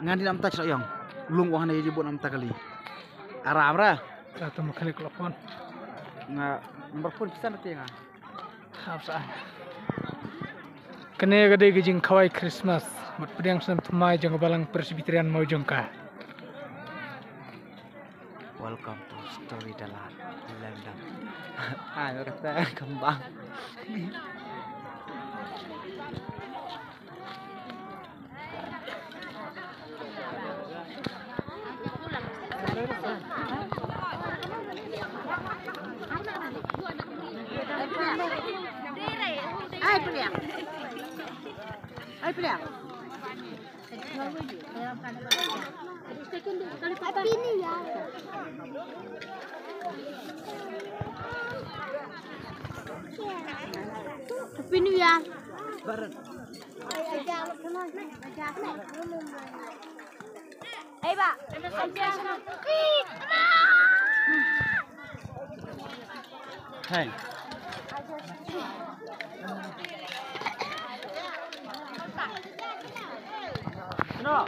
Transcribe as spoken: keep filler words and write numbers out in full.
Ngan dih namta sha ïong. Lung wah na ïa bun namta kali. Aram ra. Ka tu mechanic la phone. Nga number phone pisa na tiang nga. Hap sa. Kane ka dei ka jingkhawai Christmas bad pdiang snem thymmai jong ka Balang Presbyterian Mawjongka. Welcome to Story Dalar, London. Ai, kata kembang. Ai, piliang. Ai, piliang. Happy New Year. Happy New Year. Hey, ba. Hey. No.